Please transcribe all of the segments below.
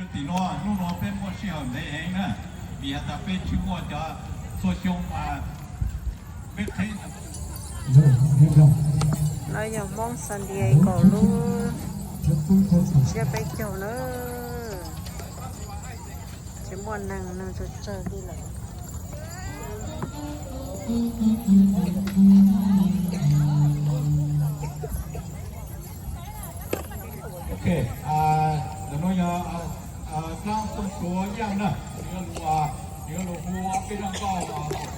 Tim no, hnub no peb muaj sij hawm ntev heev na, vim has tas peb tsis muaj cov txhua xyoo mas peb qheb. No yog Hmoob San Diego lub tsiab peb caug na, tsis muaj neeg, neeg tsawg tsawg li lawm. Ok, ntawm no yog Hmoob Tooj Suav Yaj na, nws yuav los hu peb zaj nkauj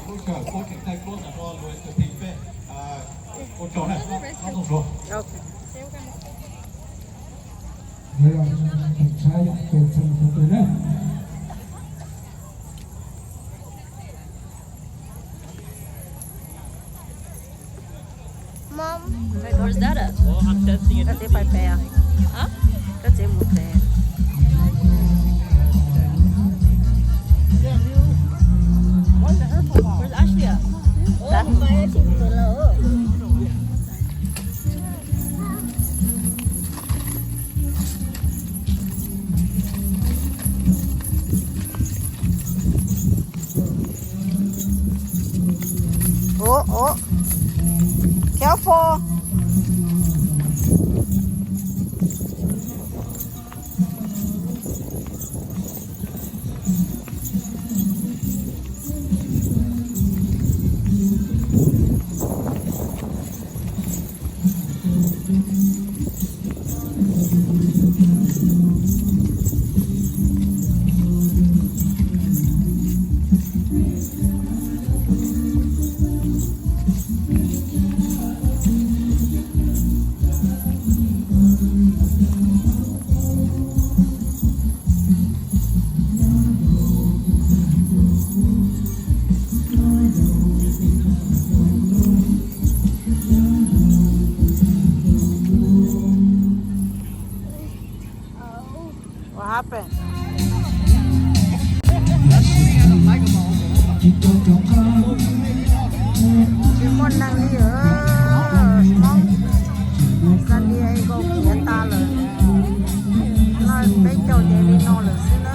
lub sij hawm puab tseem thaij duab ntawm no lus entertain peb. Ua tsaug na, Hmoob Tooj Suav. Mom, where's that at? Koj txiv pais pem os? Koj txiv mus pem. Where's Ashley at? Ua, ua. Careful. What happened? Tsis muaj neeg li os, Hmoob San Diego khiav tas lawm. No peb caug ces li no lawm xwb na.